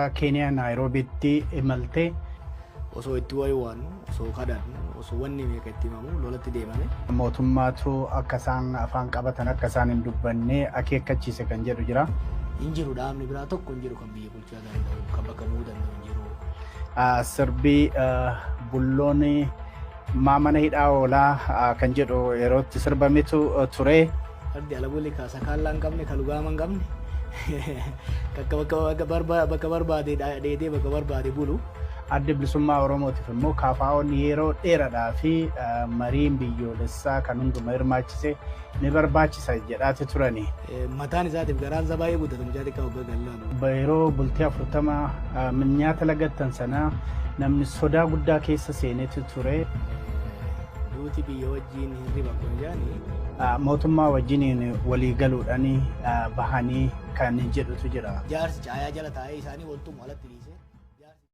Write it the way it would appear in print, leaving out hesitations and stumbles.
Keeniyaa Naayiroobiitti imaltee osoo itti wayiwaannu, osoo kadhannu, osoo wanni meeqa itti himamu lolatti deemame. Mootummaatu akka isaan afaan qabatan, akka isaan hin dubbanne akeekkachiise kan jedhu jira. Hin jiru, dhaabni biraa tokko hin jiru kan biyya bulchuu danda'u, kan bakka bu'uu danda'u hin jiru. Sirbii bulloon maa mana hidhaa oolaa kan jedhu yerootti sirbametu ture. Fardi ala buli ka sakaallaa hin qabne, ka lugaama hin qabne, bakka barbaade dheedee bakka barbaade bulu. Adda Bilisummaa Oromootiif immoo KFO'n yeroo dheeraadhaa fi mariin biyyoolessaa kan hunduma hirmaachise ni barbaachisa jedhaati turani. Mataan isaatiif garaan isaa baay'ee guddata, mucaa xiqqaa waggaa gallaanu. Yeroo bultii 40 nyaata lagattan sana namni sodaa guddaa keessa seenetu ture. Duuti biyya wajjin hirriba kun jaani. Mootummaa wajjiniin walii galuudhaan bahanii kan jedhutu jira. Jaarsi caayaa jala taa'ee isaanii waltumu alatti dhiise.